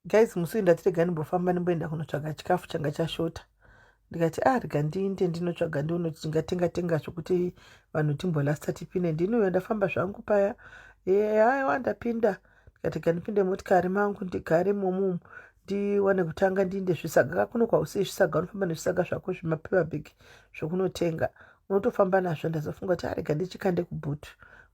Guys, musi uyu ndati rega ndimbofamba ndimboenda kunotsvaga chikafu changa chashota. Ndikati ah, rega ndiinde ndinotsvaga ndione kuti ndingatenga tenga zvokuti vanhu timbolasta tipinde. Ndini uyo ndafamba zvangu paya. Haiwa, ndapinda. Ndikati rega ndipinde motikari mangu, ndigare momumu, ndiwane kutanga ndiinde zvisaga. Kakuno kwausiyi zvisaga, unofamba nezvisaga zvako zvimapaper bag zvokunotenga, unotofamba nazvo. Ndazofunga kuti arega ndichikande kuboot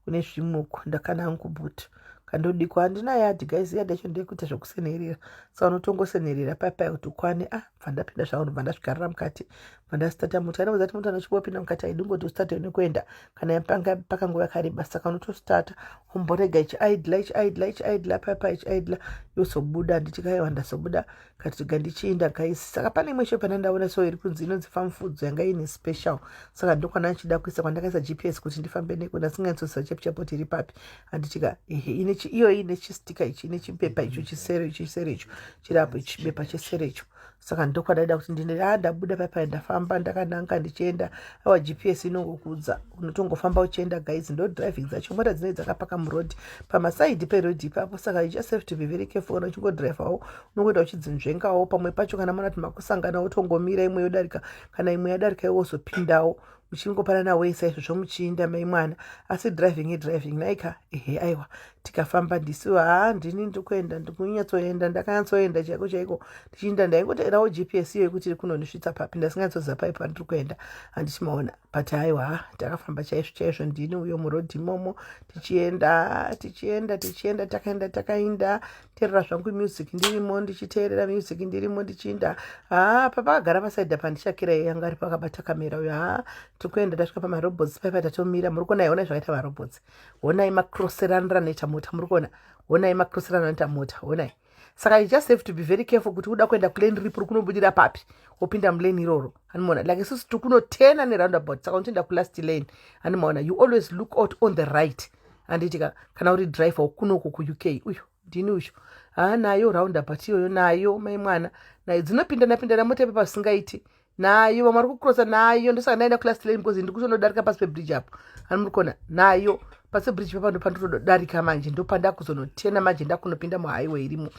kune zvimuku. Ndakana hangu kuboot kandodikwa, handina yadhi guys. Yadhi yacho ndeyekuita zvokusenerera, saka unotongosenerera paipai kuti ukwane. Ah, bva ndapinda zvangu, ndobva ndasvikarira mukati, bva ndasitata mota. Anoudza kuti mota anochingopinda mukati, haidingoti ustate nekuenda kana yapanga pakanguva yakareba. Saka unotositata, umborega ichiidla, ichiidla, ichiidla paipai, ichiidla, yozobuda. Handiti kaiwa, ndazobuda kati rega ndichiinda guys. Saka pane imwe shop yandaona so iri kunzi inonzi Farm Foods, yanga ine special. Saka ndokwana ndichida kuisa kwandakaisa GPS kuti ndifambe neko. Ndasinganyatsoziva chepu chapo iri papi, handitika? Ehe, ine iyo ine chistika ichi, ine chipepa icho chisero icho, chisero icho chiri apo, chibepa chesero icho. Saka ndokwadaida kuti ndine. A, ndabuda paipai, ndafamba ndakananga ndichienda. Awa, GPS inongokudza, unotongofamba uchienda guys. Ndo driving dzacho, mota dzinenge dzakapaka muroad pamasaidi peroad ipapo. Saka you just have to be very careful kana uchingodrivawo, unongoita uchidzinzvengawo pamwe pacho. Kana maona kuti makusangana, wotongomira, imwe yodarika. Kana imwe yadarika, iwe wozopindawo, muchingopanana wese izvozvo muchiinda mai mwana. Asi driving idriving naika. Ehe, aiwa, tikafamba ndisi. Haa, ndini ndikuenda, ndikunyatsoenda, ndakanyatsoenda chaiko chaiko ndichiinda. Ndaingoteerawo GPS iyo yekuti iri kunondisvitsa papi. Ndasinganyatsoziva pai pandiri kuenda, handichimaona? But aiwa, takafamba chaizvo chaizvo. Ndini uyo murodhi imomo, tichienda, tichienda, tichienda, takaenda, takainda. Teerera zvangu music ndirimo, ndichiteerera music ndirimo ndichiinda. Haa, papakagara pasaidha pandishakira yanga ari pakabata kamera uyo. Haa, tikuenda, tasvika pamarobots paipa, tatomira. Muri kuona, honai zvakaita marobots, honai macrosserano ranoita mota. Muri kuona, honai macrosserano anoita mota, honai. Saka you just have to be very careful kuti uda kuenda kulane ripi, uri kunobudira papi, wopinda mulane iroro, animaona? Like isusu tiri kunotena neroundabout, saka unotoenda kulast lane, animaona? You always look out on the right, handitika? Kana uri driver kunoku kuUK. Uyu ndini uyu. Haa, nayo roundabout iyoyo, nayo mai mwana, nayo dzinopindana pindana mota ipa pasingaiti nayo. Vamwe vari kucrossa nayo. Ndosaka ndaenda kulast lane because ndiri kutonodarika pasi pebridge apo, ani muri kuona? Nayo pasi pebridge papa ndopandotodarika manje, ndopandakuzonotena manje, ndakunopinda muhighway irimo.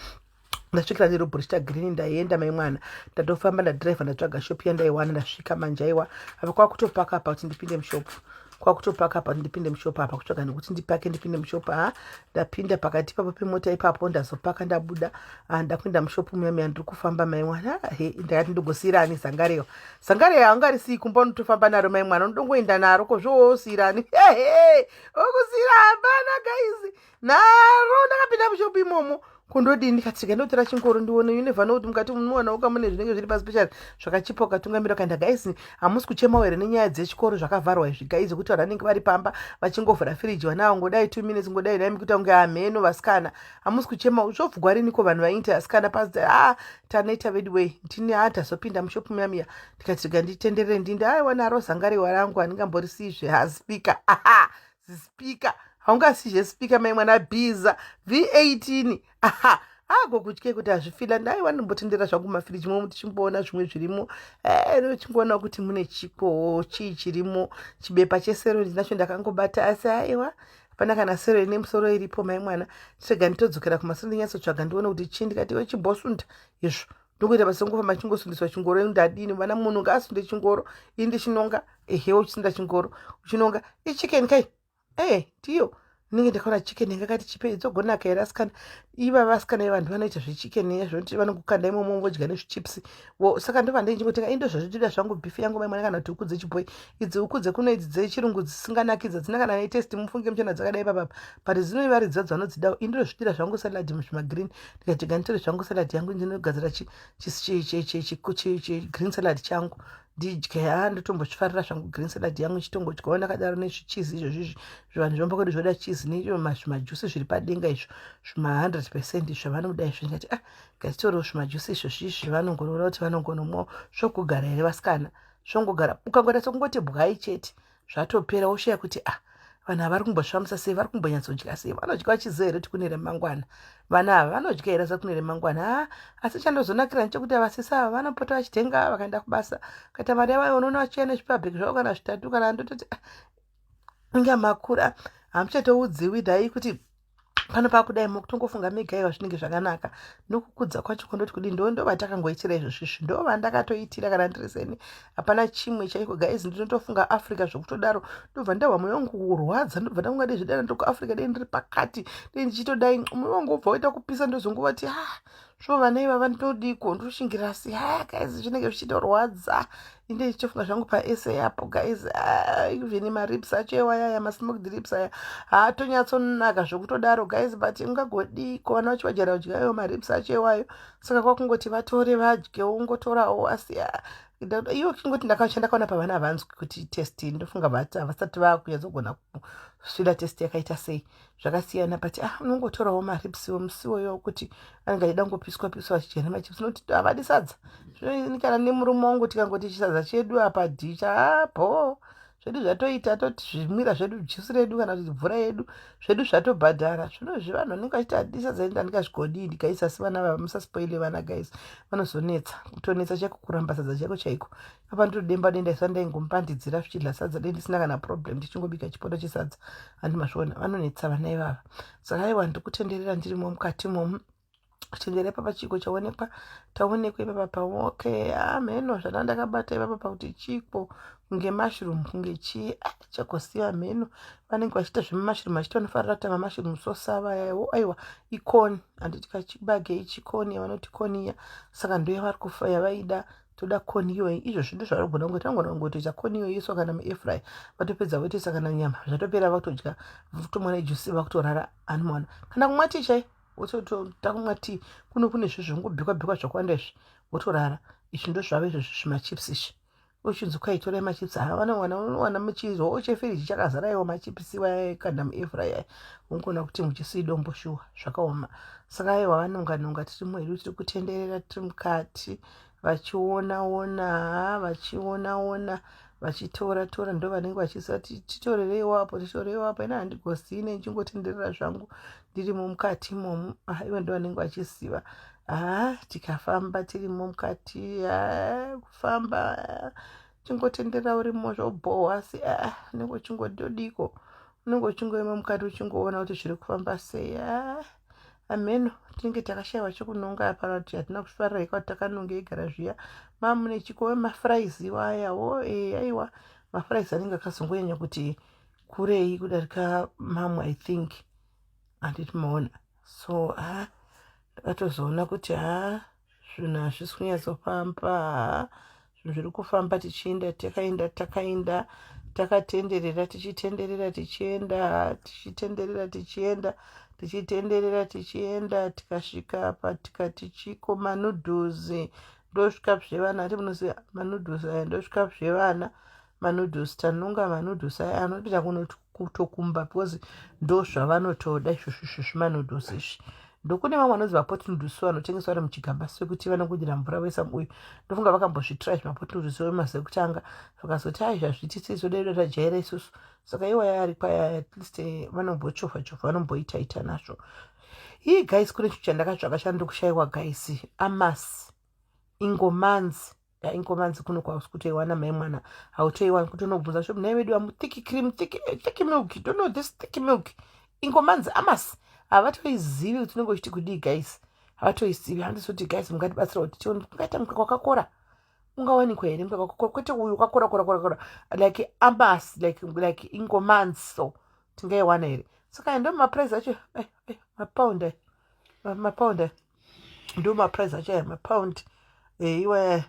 Ndasvikira nerobhorishita green, ndaenda mai mwana. Ndatofamba, ndadhiraivha, ndatsvaga shop yandaiwana, ndasvika manje. Aiwa, apa kwakutopaka apa kuti ndipinde mushop, kwakutopaka apa kuti ndipinde mushop apa, kutsvaga nekuti ndipake ndipinde mushop. Ha, ndapinda pakati ipapo pemota ipapo, ndazopaka, ndabuda, ndakuenda mushop muya muya. Ndiri kufamba mai mwana. He, ndakati ndigosiyirani zangarewa. Zangarewa haungarisii kumba, unotofamba naro mai mwana, unodongoenda naro kozvoosiyirani. Hehe, okusiyira hapana guys, naro. Ndakapinda mushop imomo kundodini, ndikati rega ndotora chingoro ndione. You never know kuti mukati munowanauka mune zvinenge zviri paspecial zvakachipa, ukatungamira ukaenda. Guys, hamusi kuchemawo here nenyaya dzechikoro zvakavharwa izvi guys, kuti vanhu vanenge vari pamba vachingovhura firiji, vana avo ngodai 2 minutes, ngodai dai mukuita kunge hameno? Vasikana, hamusi kuchema? Zvovhugwa riniko vanhu vainte asikana pasi? A, tanoita vedway ndini. Ha, tazopinda mushop muya muya, ndikati rega nditenderere ndinde. Aiwa, naro zangarewa rangu handingamborisiyizve. Haspeaker, aha, zispeaker haungasizve speaker mai mwana, bhiza V18. Aha, agokutye kuti hazvifila. Ndaiwa ndimbotendera zvangu mafiriji momo, tichimboona zvimwe zvirimo. Chingoona kuti mune chikowo chii chirimo. Chibepa chesero ndinacho ndakangobata, asi aiwa, hapana kana sero ine musoro iripo mai mwana. Tirega nditodzokera kumasero, ndinyatsotsvaga ndione kuti chii. Ndikati iwe chimbosunda izvo, ndokuita basa ngofamba chingosundiswa chingoro. Ndadini vana, munhu ngaasunde chingoro, ini ndichinonga. Ehe, uchisunda chingoro uchinonga ichicken kai. E, ndiyo ndinenge ndakaona chicken yanga kati chipe idzogonaka here asikana? Iva vasikana vevanhu vanoita zvechicken zvoti vanongokanda imomo vodya nezvichips. Saka ndova ndichingotenga indo zvazvitoda zvangu, beef yangu mai mwana, kana kuti huku dzechibhoi idzi. Huku dzekuno idzi dzechirungu dzisinganakidza, dzina kana netaste, mufunge muchena dzakadai papapa, but dzinovaridza dzavanodzidawo. Indiro zvidira zvangu salad muzvimagreen. Ndikati ganditore zvangu salad yangu, ndinogadzira chigreen salad changu ndidye. Ha, ndotombozvifarira zvangu green salad yangu, ndichitongodyawo ndakadaro nezvicheese izvozvo izvi. Zvivanhu zvomba kwedu zvoda cheese nezvimajuice zviri padenga izvo, zvima100% zvavanoda izvo. Ndikati ah, ngatitorewo zvimajuice izvozvo izvi, vanongorora kuti vanongonomwawo. Zvokugara here vasikana? Zvongogara, ukangoita sekungoti bwai chete, zvatopera. Woshiya kuti ah, vanhu ava vari kumbosvamisa sei? Vari kumbonyatsodya sei? Vanodya vachiziva here kuti kune remangwana? Vana ava vanodya here sa kune remangwana? Ha, asi chandozonakira ndechekuti avasisi ava vanopota vachitenga vakaenda kubasa, kaita mari yavo, unoona vachiuya nezvipabheki zvavo kana zvitatu kana. Ndototi ah, inga makura, hamuchatoudziwi dhai kuti Pano pakudai mukutongofunga mega iwa zvinenge zvakanaka nokukudza kwacho kondoti kudii. Ndo ndovatakangoitira izvozvizvi, ndovandakatoitira kana ndiri seni, hapana chimwe chaiko guys. Ndinotofunga Africa zvokutodaro, ndobva ndahwa mwoyo wangu kurwadza, ndobva ndafunga dei zvidana ndiri kuAfrica, dei ndiri pakati, dei ndichitodai, mwoyo wangu wobva waita kupisa. Ndozongovati ha, svo vana ivava ndodiko, ndoshingira si ha guys, zvinenge zvichitorwadza. Inde ndichitofunga zvangu paese apo guys, even maribs acho ewayaya, masmoked ribs aya haatonyatsonaka zvokutodaro guys, but ungagodiko, vana vacho vajaira kudya iwo maribs acho ewayo, saka kwakungoti vatore vadye, ungotorawo. Asi iwo kingoti ndakachandakaona pavana havanzwi kuti taste, ndofunga vati havasati vakunyatsogona kusvida taste yakaita sei, zvakasiyana, but ah, unongotorawo maribs musiwoyo kuti anenge achida kungopiswa piswa achidya nemachips, nokuti havadi sadza. Zvino kana nemurume wangu tikangoti chisadza chedu apa dhicha apo zvedu zvatoita, toti zvimwira zvedu, juice redu kana kuti mvura yedu, zvedu zvatobhadhara. Zvinozvi vanhu vanenge vachiti hadi sadza, enda ndikazvigodii ndikaisa. Asi vana vava musaspoile vana guys, vanozonetsa, kutonetsa chaiko, kuramba sadza chaiko chaiko. Apa ndotodemba denda isa ndaingomupandidzira zvichidya sadza, dei ndisina kana problem, ndichingobika chipoto chesadza. Handi mazviona, vanonetsa vana ivava. Saka aiwa, ndiri kutenderera ndirimo mukati momu, kutenderera ipapa. Chiko chaonekwa, taonekwa ipapa paoke amheno zvana ndakabata ipapa pakuti chiko kunge mushroom, kunge chii chakosiya mheno. Vanenge vachiita zvemushroom, vachiti vanofarira kuita mamushroom sosava yawo. Aiwa, icorn, handiti kachibage ichi, corn yavanoti corn iya, saka ndo yavari kufa yavaida. Toda corn iyoyi. Izvozvi ndo zvavanogona kungoita, vanogona kungotoita corn iyoyi iswa kana muairfryer, vatopedza votoisa kana nyama, zvatopera, vatodya, votomwa nejuice, vakutorara. Anomaona kana kumwa tii chai, wotota kumwa tii kuno, kune zvo zvongobhikwa bhikwa zvakawanda izvi, wotorara. Izvi ndo zvavo izvozvi, zvimachips izvi. Uchinzi kwaitorai machips, vanowana, unowana muchizoo chefiriji chakazara iwo machips iwaya kana muairfryer, ungoona kuti muchisi dombo shuwa, zvakaoma. Saka aiwa, vanonga nonga tiri mwedu, tiri kutenderera tiri mukati, vachiona ona, vachiona ona, vachitora tora, ndo vanenge vachiziva kuti titorereiwo apo, titoreiwo apo. Ina handigozine, ndichingotenderera zvangu ndirimo mukati imomo. Ivo ndo vanenge vachiziva. Ha, tikafamba tirimo mukati, kufamba chingotenderera urimo zvobhohwa, asi unenge uchingododiko, unenge uchingoema mukati uchingoona kuti zviri kufamba sei. Amheno tinenge takashayiwa chekunonga apa, kuti hatina kufarira ika kuti takanonga igara zviya mamune chiko mafries iwayawo. Aiwa, mafries anenge akazongonyanya kuti kurei kudarika mamwe, I think, handiti maona? So ha, ndakatozoona kuti ha, zvinhu hazvisi kunyatsofamba. Ha, zvinhu zviri kufamba tichienda, takaenda, takaenda, takatenderera, tichitenderera tichienda, tichitenderera tichienda, tichitenderera tichienda, tikasvika apa tikati chiko manoodles, ndosvika zvevana ati munoziva manoodles aya, ndosvika zvevana manoodles. Tanonga manoodles aya anotoita kutokumba because ndo zvavanotoda izvozvo izvozvi manoodles izvi. Ndokune vamwe vanonzi mapot noodles, vanotengeswa vari muchigamba sekuti vanongodira mvura voisa uyu. Ndofunga vakambozvitry zvimapot noodles vemazuva ekutanga, vakazoti ai, zvazvitisi izodaido tajaira isusu. Saka iwaya ari kwaya, at least vanombochovha chovha, vanomboitaita nazvo. Ii guys, kune chinhu chandakatsvaka chandiri kushayiwa guys, amasi ingomanzi. Ingomanzi kuno kwausi kutoiwana mai mwana, hautoiwani. Kutonobvunza shop, nhai vedu amu thick cream, thick milk, don't know this thick milk ingomanzi amasi, havatoizivi kuti unenge uchiti kudii guys, havatoizivi. Handisoti guys, mungatibatsira kuti tione kungaita mukaka wakakora ungawanikwa here, mukaka wakakora, kwete uyu wakakora kora kora kora, like amasi, like ingomanzi, so tingaiwana here? Saka ndo maprice acho, mapaundi, mapaundi, ndo maprice acho aya, mapaundi iwaya,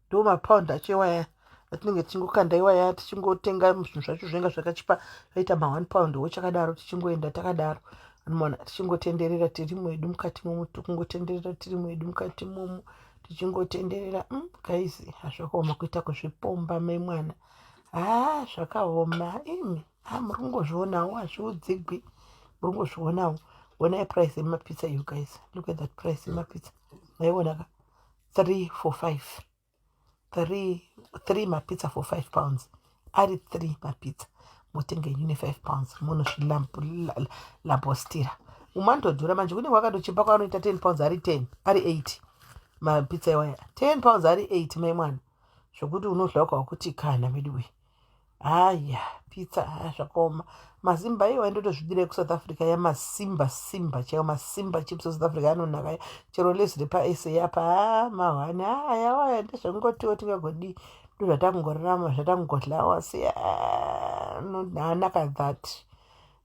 ndo mapaundi acho iwaya atinenge tichingokanda iwaya, tichingotenga zvinhu zvacho zvinenge zvakachipa, zvaita ma1 pound wo chakadaro, tichingoenda takadaro. Anomaona tichingotenderera tiri mwedu mukati momo, tikungotenderera tiri mwedu mukati momo, tichingotenderera. Guys, hazvakaoma kuita kuzvipomba mai mwana, ha, zvakaoma imi. Ha, muri kungozvionawo, hazviudzigwi, muri kungozvionawo. Onai price yemapizza, you guys, look at that price yemapizza, maiona ka? 3 for 5, 3, 3 mapizza for £5, ari 3 mapizza, motenga inyu ne£5, munozvilambostira umwe anotodhura manje. Kunenge kwakatochipa kwanoita £10 ari 10, ari 8 mapizza iwaya, £10 ari 8 mai mwana, zvokuti unodya ukawa kuti kana midiwe. Haya, pizza, haya, zvakaoma. Mazimba iwa ndotozvidira kuSouth Africa yamasimba simba chaiwo, masimba chips South Africa anonaka. Chero lezi repaSA apa, ha, mahwani ayawaya, ndezvekungotiwo tingagodii, ndo zvatangorarama, zvatangodlawo, asi haanaka that,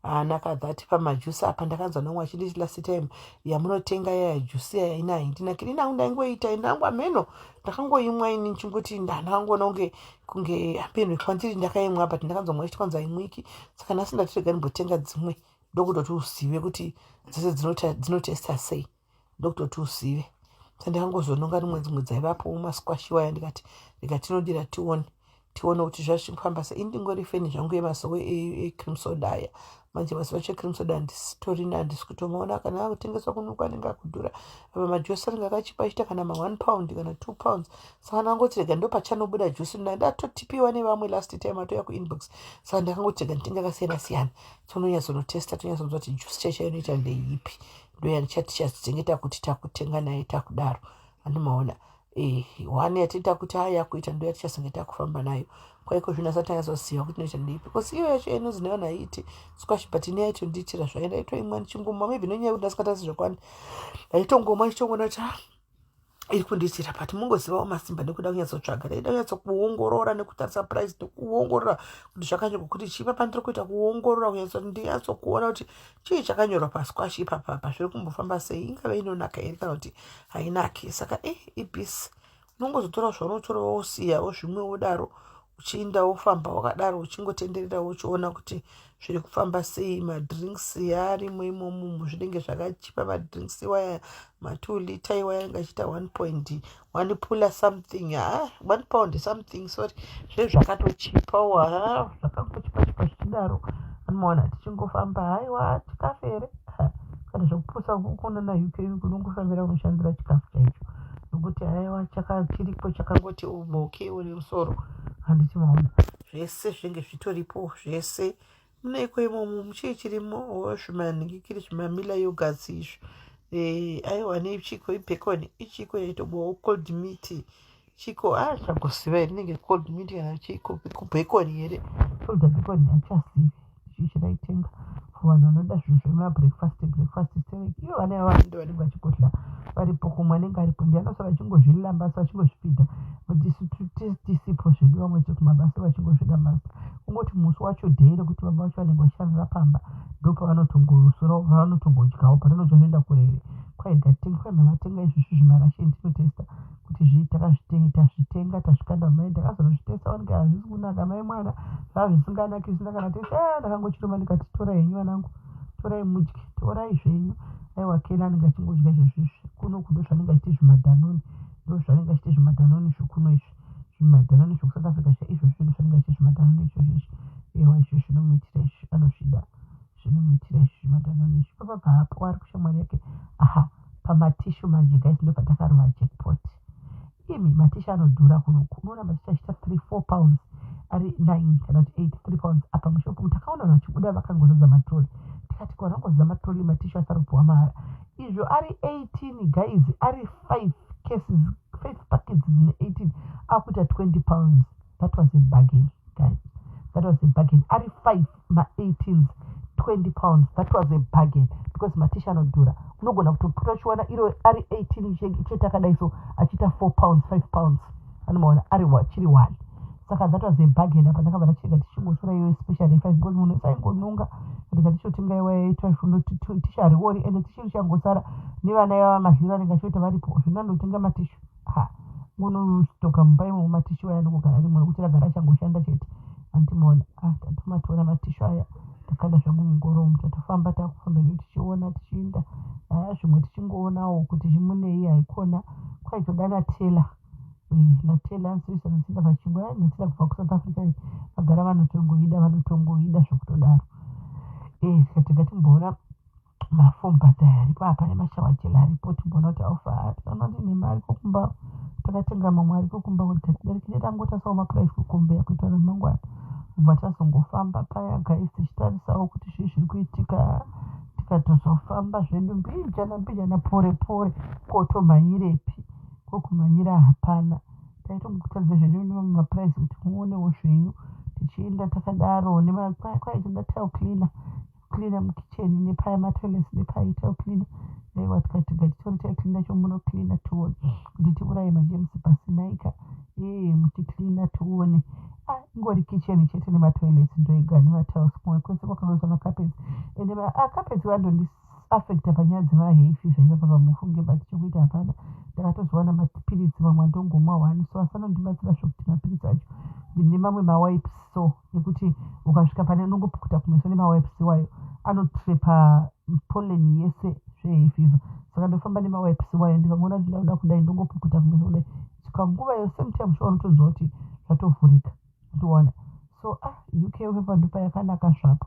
haanaka that. Pamajuice apa ndakanzwa nomwe achinditi last time yamunotenga yaya juice yaya ina haindinakiri. Inangu ndaingoita inangu ameno, ndakangoimwa ini ndichingoti ndandangoona kunge ameno kwandiri ndakaimwa, but ndakanzwa mwe achiti kwanzi haimwiki. Saka nhasi ndati rega ndimbotenga dzimwe, ndokutoti uzive kuti dzese dzinotesta sei, ndokutoti uzive. Sa ndakangozononga rimwe dzimwe dzaivapo masquash iwaya, ndikati rega tinodira tione, tione kuti zvazvifamba sei. Ini ndingori fan zvangu yemasowe ecream soda aya. Manje mazuva acho ecream soda handisitorina, handisi kutomaona kana akutengeswa kunuku, anenge akudhura. Apa majuice anenge akachipa, achiita kana ma1 pound kana £2. Saka ndangoti rega ndopachanobuda juice, ndatotipiwa nevamwe last time atouya kuinbox. Saka ndakangoti rega nditenga akasiyana siyana, tononyatsonotesta, tonyatsonzwa kuti juice chaicho inoita ndeipi. Ndoyandichatichachengeta kuti takutenga naye takudaro, handimaona one yatinoita kuti aya kuita ndo yatichazonge takufamba nayo kwaiko zvino, asati tanyatsoziva kuti inoita ndeipi, because iyo yacho inonzi nevanhu haiiti squash, but ine yaitondiitira zvayo. Ndaitoimwa ndichingomwa, maybe nonyaya yekuti ndasingatarisi zvakawanda, ndaitongomwa ndichitongoona kuti ah, iri kundiitira. But mungozivawo masimba nekuda kunyatsotsvaga, ndaida kunyatsokuongorora nekutarisa price nekuongorora kuti zvakanyorwa kuti chii pandiri kuita kuongorora, kunyatsoti ndinyatsokuona kuti chii chakanyorwa pasquash ipapapa, zviri kumbofamba sei, ingave inonaka here kana kuti hainaki. Saka ibhisi unongozotora zvaunotora, wosiyawo zvimwe, wodaro uchiinda, wofamba wakadaro, uchingotenderera uchiona kuti zviri kufamba sei. Madrinks arimo imomo, zvinenge zvakachipa madrinks iwaya, ma2 litre iwaya anenge achiita 1.1 pula something, ha, £1 something, sorry. Zvinenge zvakatochipawo, ha, zvakangochipa chipa zvichidaro. Anomaona tichingofamba, haiwa, chikafu here kana zvekupusa kuno naUK, unongofambira unoshandira chikafu chaicho, nokuti haiwa, chiripo chakangoti moke uri musoro, handiti maona zvese zvinenge zvitoripo zvese muneiko imomo, muchii chirimo zvimanhingikiri, zvimamila yoghurts izvo, aiwa, nechiko, ibacon ichiko yaitobowo, cold meat chiko, a chagoziva here, inenge cold meat kana chiko, bacon here, shoulder bacon, handichazivi chii chataitenga. Vanhu vanoda zvinhu zvemabreakfast, breakfast sterek, ivo vana ava ndo vanenge vachigodya varipo. Kumwe anenge aripo ndianosara achingozvilambasa, achingozvipidha, but isu tisipo zvedu, vamwe tiri kumabasa, vachingozvilambasa. Kungoti musi wacho day rekuti baba vacho vanenge vachishandira pamba, ndopavanotongosora, pavanotongodyawo patinodya zvinoenda kurere. Kwai ngatenge, kwai mama tenga izvozvi zvimarasheni, tinotesta kuti zvii. Takazvitenga, tazvikanda mumai, ndakazonozvitesta, wanike hazvisi kunaka, mai mwana, zvava zvisinganaki, zvisina kana taste. Ndakangochiroma ndikati, "Torai henyu vanangu, torai mudye, torai zvenyu." Aiwa, kena anenge achingodya izvozvizvi kuno kundo zvanenge achiti zvimaDanone, ndo zvanenge achiti zvimaDanone zvokuno izvi, zvimaDanone zvokuSouth Africa zva izvozvi, ndo zvanenge achiti zvimaDanone izvozvi izvi. Ewa, izvi zvinomuitira izvi, anozvida, zvinomuitira izvi zvimaDanone izvi. Papa hapo ari kushamwari yake. Aha, pamatissue manje guys, ndo patakarova jackpot imi. Matissue anodhura kunoku, unoona matissue achiita 3 £4 ari 9 kana kuti 8 £3. Apa mushopu takaona vanhu vachibuda vakangozadza matrolley, tikati ko vanongozadza matrolley, matissue asari kupuwa mahara izvo ari 18 guys, ari 5 cases, 5 packets dzine 18 akuita £20. That was a bargain guys, that was a bargain. Ari 5 ma18s, £20, that was a bargain, because matissue anodhura. Unogona kutopota uchiwana iro ari 18 chete akadai so achiita £4, £5, anomaona ari chiri 1. Saka that was a bargain. Apa ndakabva ndachega tichingosora iyo especially 5, because munhu wese aingonunga, ndikati tichotenga iwa ye12 tissue hariori, ende tissue richangosara nevana ivava madliro anenge achiita varipo. Zvino anotenga matissue, ha, unostoka mumba imomo matissue aya anongogara arimo, nekuti ragara achangoshanda chete, andimaona. Ah, tatomatora matissue aya, takanda zvangu mungoro umu, tatofamba, takufamba hedu tichiona, tichiinda aya zvimwe, tichingoonawo kuti zvimunei. Haikona kwaitoda Nutella, Nutella nsoisa Nutella pachingwa. Nutella kubva kuSouth Africa vagara vanotongoida, vanotongoida zvokutodaro. Tikati ngatimboona mafoam bath aya aripo apa nemashower gel aripo, timboona kuti aufa. Tikaona kuti nhema ariko kumba, takatenga mamwe ariko kumba, kuti katidarikire tangotasawo maprice kukombeya kuitira ramangwana. Kubva tazongofamba paya guys, tichitarisawo kuti zvii zviri kuitika, tikatozofamba zvedu mbijana mbijana, pore pore, kotomhanyirepi, kokumhanyira hapana. Taitongotaridza zvedu nemaprice kuti muonewo zvenyu. Tichienda takadaro kwai toda tile cleaner, cleaner mukicheni nepaya matoilets nepai, tile cleaner. Aiwa, tikati ngatitore tile cleaner chomunocleana tione kuti tiuraye magerms pasinaika. Ee, muchicleana tione. Ah, ingori kitchen chete nematoilets ndoega nematiles. Kumwe kwese kwakaiswa macarpets, ende macarpets andondiaffecta panyaya dzemahay fever ipapa pamufunge, but chokuita hapana. Ndakatozowana mapiritsi mamwe andongomwa one, so asanondibatsira zvokuti mapiritsi acho nemamwe mawipes, so ekuti ukasvika pane unongopukuta kumeso nemawipes iwayo, anotrepa pollen yese zvehay fever. Saka ndofamba nemawipes iwayo. Ndikangoona kuti ndakuda kudai, ndongopukuta kumeso kudai. Kanguva yo same time shuwa unotonzwa kuti zvatovhurika, ndowana. So ah, UK pepa ndopa yakanaka zvapo,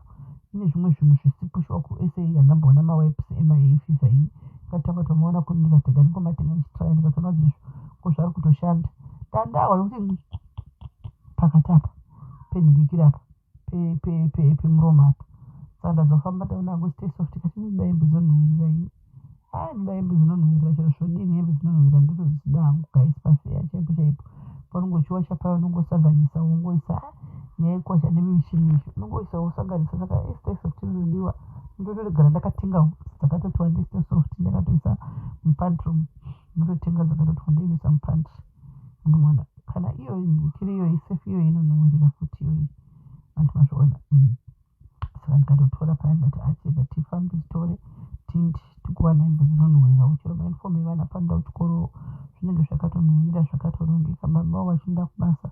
ine zvimwe zvinhu zvisipo shuwa. KuSA handamboona mawipes emahay fever ini. Katanga tomaona kuri, ndikatega ndingomatenga ndichitraya, ndikatoona kuti izvo ko zvari kutoshanda. Ndandahwa nekuti pakati apa penhingikiri apa pemuromo apa. Saka ndazofamba ndaona hangu Stay Soft kati ndinoda hembe dzinonhuhwirira ini. Ai, ndoda hembe dzinonhuhwirira chero zvodini, hembe dzinonhuhwirira ndotodzida hangu guys. Pafeya chaipo chaipo paunongochiwacha paya, unongosanganisa wongoisa. Nyaya yekuwacha nemishini izvi, unongoisa wosanganisa. Saka Stay Soft inodiwa, ndotogara ndakatenga dzakatoti wandei. Stay Soft ndakatoisa mupantry, ndinototenga dzakatoti wandei, ndoisa mupantry. Andimona kana iyoyi nhingikiri iyoyi, sefi iyoyi inonhuhwirira futi iyoyi, vantu vazviona. Saka ndikatotora paya, ndikati achega tifambe titore tindi tikuwana hembe dzinonhuhwirirawo. Chero mauniform evana panoda kuchikoro zvinenge zvakatonhuhwirira, zvakatorongeka. Baba vachienda kubasa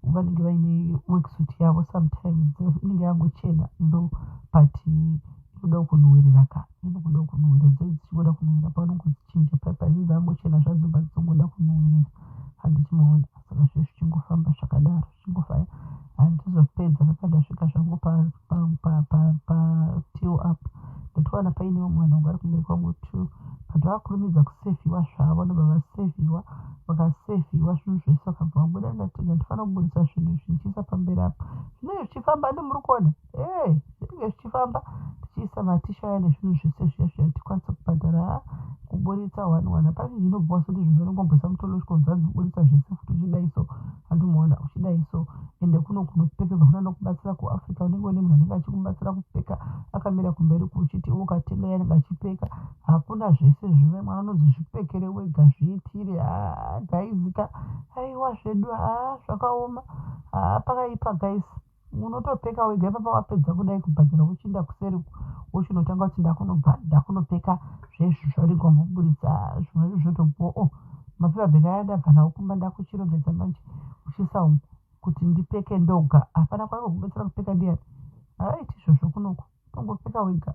vanenge vaine worksuit yavo. Sometimes inenge yangochena though, but inoda kunhuhwirira ka, inokuda kunhuhwirira. Dze dzichingoda kunhuhwirira paunongodzichinja paipa idzi dzangochena zvadzo, but dzongoda kunhuhwirira, handichimaona. Saka zve zvichingofamba zvakadaro, zvichingofaya, handizopedza kaka. Ndasvika zvangu patill up, ndatowana paine vamwe vanhu vanga vari kumberi kwangu two, but vakakurumidza kusevhiwa zvavo. Ndobva vasevhiwa, vakasevhiwa zvinhu zvese, vakabva vabuda. Ndati ndandifanira kubudisa zvinhu izvi ndichiisa pamberi apa, zvinenge zvichifamba. Andi muri kuona e, zvinenge zvichifamba, tichiisa matishu aya nezvinhu zvese zviya zviya, tikwanise kubhadhara. Kuburitsa one one hapana chinobhowa sekuti zvinhu zvanongomboisa mutolo usvikonzanzi buritsa zvese futi uchidai so, handimuona uchidai so. Ende kuno kunopfekedzwa kuna nokubatsira. KuAfrica unenge une munhu anenge achikubatsira kupfeka akamira kumberi, kuchiti ukatenga yanenge achipfeka. Hakuna zvese zvive, mwana unonzi zvipfekere wega, zviitire. Ha guys ka, aiwa zvedu, ha zvakaoma, ha pakaipa guys. Unotopfeka wega ipapa. Wapedza kudai kubhadhara, wochienda kuseri, wochinotanga kuti ndakunopfeka zvezvi zvaunenge wamboburitsa. Zvimwe zvotopo o mapaper bag aya ndabva nawo kumba, ndakuchirongedza manje uchiisa umu kuti ndipfeke ndoga. Hapana kwaangokubatsira kupfeka ndiani, havaiti izvozvo kunoku. Tongopfeka wega,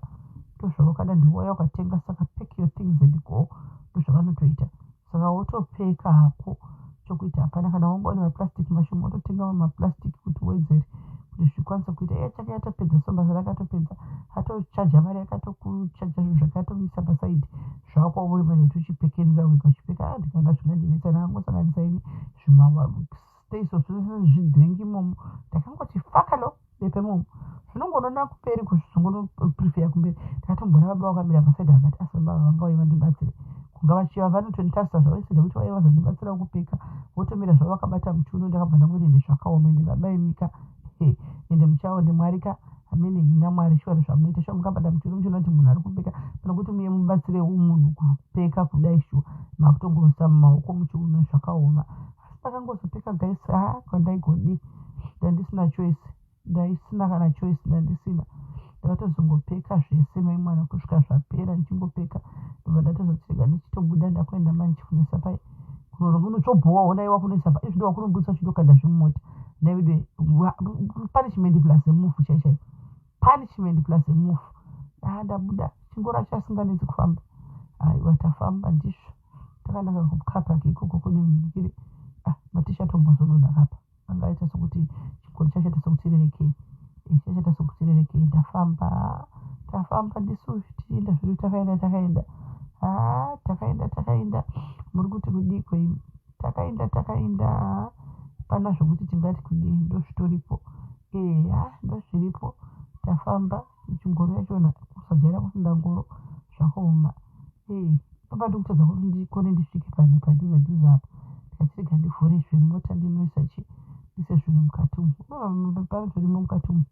ndozvavakada. Ndiwauya ukatenga, saka pack your things and go, ndozvavanotoita. Saka wotopfeka hako, chokuita hapana. Kana wanga une maplastic mashoma, wototenga mamwe maplastic kuti uwedzere kuti zvikwanise kuita. Iye chake yatopedza, so basa rakatopedza, atochaja mari, akatokuchaja zvinhu zvake, atomisa paside zvakwauri manje kuti uchipfekerera wega uchipfeka. Ah, ndikaona zvingandinetsa, ndakangosanganisa ini zvimaStay Soft zvidrink imomo, ndakangoti fakalo bepe imomo, zvinongonona kuperi kuzvongonopreferya kumberi. Ndakatomboona baba vakamira paside, vakati asi baba vanga vauya vandibatsire, kunga vachiva vanotonditarisa zvavo instead yekuti vaiva vazondibatsira kupfeka, votomira zvavo vakabata muchiuno. Ndakabva ndangoti ende zvakaoma, ende baba imika, ende muchaone Mwari ka, amene ina Mwari shuwa zvamunoita shuwa. Mukabata muchiuno muchiona kuti munhu ari kupfeka, pana kuti muye mubatsirewo munhu kupfeka kudai, shuwa makutongoisa mumaoko muchiuno, zvakaoma. Asi ndakangozopfeka guys. Ha, kwandaigodii, ndandisina choice, ndaisina kana choice, ndandisina. Ndakatozongopfeka zvese mai mwana kusvika zvapera, ndichingopfeka. Ndobva ndatozoti ndichitobuda, ndakuenda manje kunoisa pai unotsvobhowa honaiwa kunoisa pa izvi ndowakunobudisa uchindokanda zvimumota. Navidwe punishment plus move chai chai, punishment plus move. Ah, ndabuda, chingoro acho asinganetsi kufamba. Aiwa, tafamba ndizvo takanaka kucar park ikoko kune mhikiri. Ah, matisha tombozonona kapa anga aita sokuti chingoro chachaita sokuti rerekei, chachaita sokuti rerekei. Ndafamba, tafamba ndisu tichienda zvedu, takaenda, takaenda, ha takaenda, takaenda. Muri kuti kudii kweimi? Takaenda, takaenda pana zvokuti tingati kudii, ndozvitoripo eya, ndozviripo. Tafamba chingoro yachona, kusajaira kufunda ngoro zvakaoma. Ee, papa ndikutadza kuti ndikone ndisvike pane padhuze dhuze apa. Ndikati rega ndivhure zvemota, ndinoisa chi Ndise zvinhu mukati umu. Mapepa zvirimo mukati umu.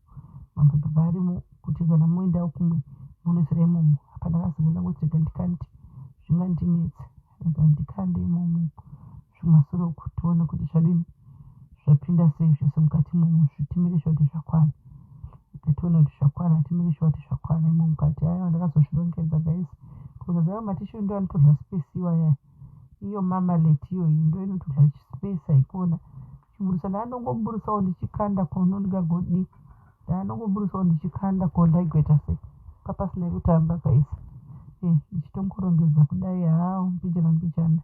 Mapepa arimo kuti kana moendawo kumwe munoisira imomo. Apa ndakazenge ndangoti rega ndikande, zvingandinetse. Rega ndikande imomo zvimasure uku tione kuti zvadini, zvapinda sei zvese mukati imomo. Timake sure kuti zvakwana. Tione kuti zvakwana, timake sure kuti zvakwana imo mukati. Aiwa, ndakazozvirongedza, guys. Kuzodza ayo matissue ndo anotodya space iwaya. Iyo marmalade iyoyi ndo inotodya space, haikona chiburusa. Ndaanongoburusawo ndichikanda kono, ndingagodi ndaanongoburusawo ndichikanda ko, ndaigoita sei papasina kutamba, guys? Ndichitongorongedza kudai hawo mbijana mbijana,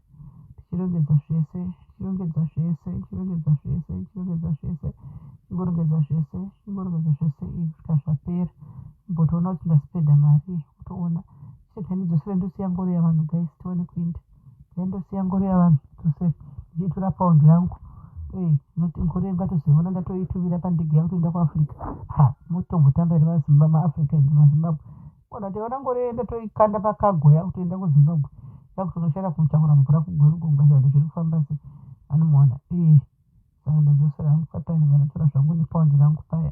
ndichirongedza zvese, ndichirongedza zvese, ndichirongedza zvese, ndichirongedza zvese, chingorongedza zvese, chingorongedza zvese kusvika zvapera. Mbotoona kuti ndaspenda mari, utoona. Chirega ndidzosere, ndosiya ngoro yavanhu, guys, tione kuinda. Ndosiya ngoro yavanhu, dzosere ndichitora paundi yangu. Noti ngoro yangu atozoiona ndatoitumira pandege yangu toenda kuAfrica. Ha, motombotamba here maAfricans, maZimbabwe? Ona, taiona ngoro iyo ndatoikanda pacargo yakutoenda kuZimbabwe, yakutonoshanda kutakura mvura kuGweru gongashanda. Zviri kufamba sei, anomuona? Saka ndadzosera hangu papaya, ndobva ndatora zvangu nepaundi rangu paya,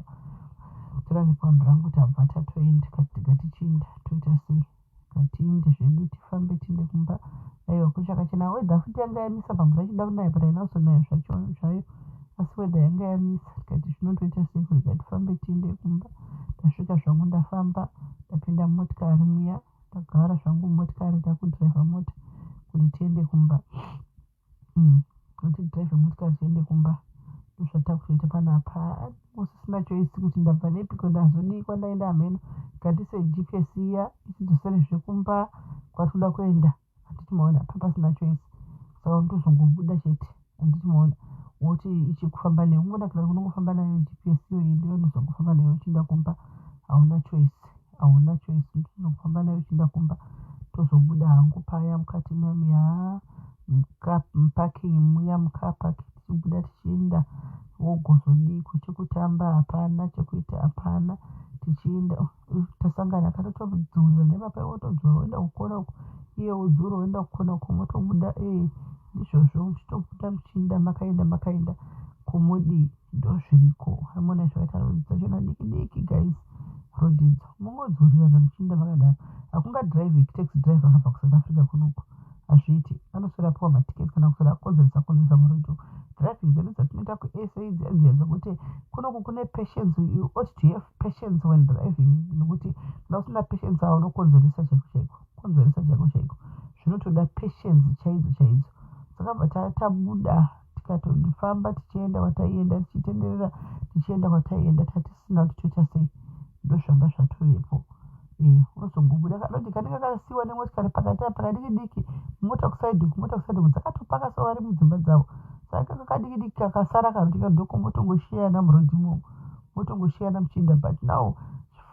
tora nepaundi rangu, tabva tatoenda. Ngatichiinda, toita sei? Ngatiinde zvedu, tifambe tiinde kumba. Aiwa, kuchakachena. Weather futi yanga yamisa pamvura ichida kunaya, but haina kuzonaya zvacho zvayo, asi weather yanga yamisa. Tikati zvinotoita sei kuti ngatifambe tiinde kumba. Ndasvika zvangu, ndafamba, ndapinda mumotikari muya, ndagara zvangu mumotikari, takudhiraivha mota kuti tiende kumba. Kuti tidhiraivhe motikari tiende kumba, ndozvatakutoita panapa. Usisina choice kuti ndabva nepiko, ndazodii, kwandaenda hameno. Ngatise GPS iya ichidzoserezve kumba kwatinoda kuenda, handiti maona? Papasina choice, saka unotozongobuda chete, handiti maona? Woti ichikufamba newe, ungonakira kunongofamba nayo GPS iyoyi, ndiyo unozongofamba nayo uchienda kumba. Hauna choice, hauna choice, unotozongofamba nayo uchienda kumba. Tozobuda hangu paya mukati muya muparking muya, mucar park, tichibuda tichienda. Wogozodii? Chekutamba hapana, chekuita hapana. Tichienda tasangana, akatotodzurira nepapa, wotodzura woenda kukona uko, iye wodzura woenda kukona uko, motobuda. Ndizvozvo, muchitobuda muchienda, makaenda makaenda kumodii, ndozviriko. Hamona zvakaita rodi dzachona diki diki, guys. Rodi idzo mungodzurirana muchienda makadaro. Hakungadhiraivhiki taxi driver akabva kuSouth Africa kunoku, hazviiti. Anoswera apiwa matiketi kana kuswera akonzeresa konzeresa murodhi. Driving dzedu dzatinoita kuSA dziya dziya dzekuti kunoku kune patience. You ought to have patience when driving, nekuti kana usina patience ava unokonzeresa chaiko chaiko, konzeresa chaiko chaiko. Zvinotoda patience chaidzo chaidzo. Sakabva tabuda, tikatofamba tichienda kwataienda, tichitenderera tichienda kwataienda, tatisina kuti toita sei. Ndozvanga zvatovepo. Unozongobuda kanoti kanenge kakasiyiwa nemotikari pakati apa kadiki diki, mota kuside uku, mota kuside uku, dzakatopaka so vari mudzimba dzavo. Saka kaka kadiki diki kakasara kanoti ndoko, motongoshiyana murodhi imomo, motongoshiyana muchienda. But now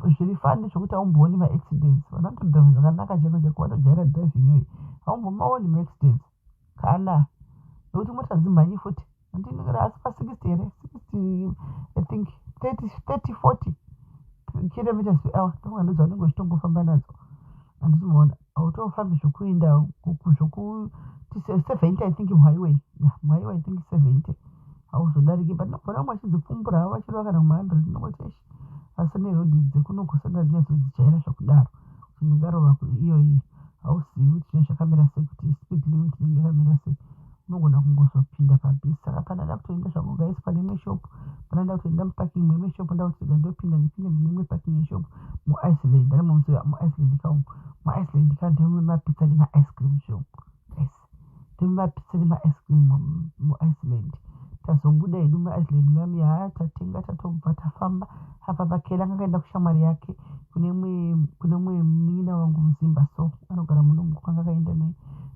zviri funny ndezvekuti haumbooni maaccidents. Vanhu vanotodhiraivha zvakanaka chaiko chaiko, vatojaira driving iyoyi. Haumbomaoni maaccidents kana, nekuti mota dzimhanyi futi. Asi pa60 here, 60, I think 30, 30, 40 kilometers per hour, ndofunga ndo dzaunenge uchitongofamba nadzo, handiti maona? Hautofambi zvokuenda zvokuti 70, I think muhighway, ya, muhighway I think 70 hauzodariki. But nogona vamwe vachidzipfumbura havo vachirova kana kuma100. Ndinongoti eish, asi nerodhi dzekunokusanda ndinyatsodzijaira zvakudaro kuti ndingarova iyoyi. Hauzivi kuti zvinenge zvakamira sei, kuti speed limit inenge yakamira sei, unogona kungozopinda pabhisi. Saka pana kutoenda zvangu, guys, pane imwe shop, pana nda kutoenda muparking meimwe shop. Ndakuti ndopinda, ndipinde mune imwe parking yeshop muIceland. Ari muIceland kaumu, muIceland ka ndemumapizza nemaice cream shop, guys, ndemumapizza nemaice cream muIceland. Tazobuda hedu muIceland mami, ha, tatenga, tatobva tafamba. Apa pakela anga akaenda kushamwari yake, kune mumwe munin'ina wangu muZimba, so anogara muno, kwanga akaenda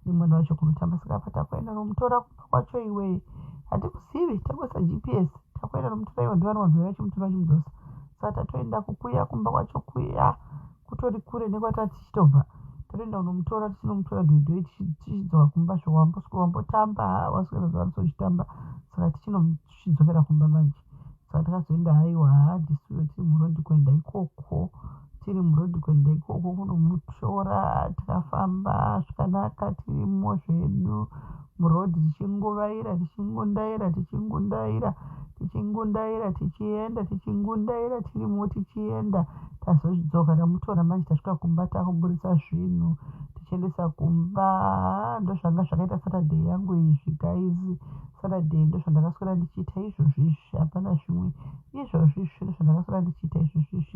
nemwana wacho kunotamba. Saka apa takuenda nomutora kumba kwacho. Iwe, hatikuzivi, tangoisa GPS, takuenda nomutora. Iwe, ndovanowanzouya vachimutora vachimudzosa. Saka tatoenda kukuya kumba kwacho kuya, kutori kure nekwatati tichitobva. Tatoenda kunomutora, tichinomutora dhoidhoi, tichidzoka kumba. Zvawamboswera wambotamba, waswera zuva rose uchitamba, saka tichidzokera kumba manje. Saka takazoenda, haiwa, handisiwe, tiri murodhi kuenda ikoko, tiri murodhi kuenda ikoko kunomutora. Takafamba zvakanaka, tirimo zvedu murodhi, tichingovaira, tichingundaira, tichingundaira. Tichingundaira tichienda, tichingundaira tirimo tichienda. Tazodzoka tamutora manje, tasvika kumba, takuburitsa zvinhu tichiendesa kumba. Ndozvanga zvakaita Saturday yangu izvi, guys. Saturday ndozvandakaswera ndichiita izvozvi izvi, hapana zvimwe. Izvozvi izvi ndozvandakaswera ndichiita izvozvi izvi.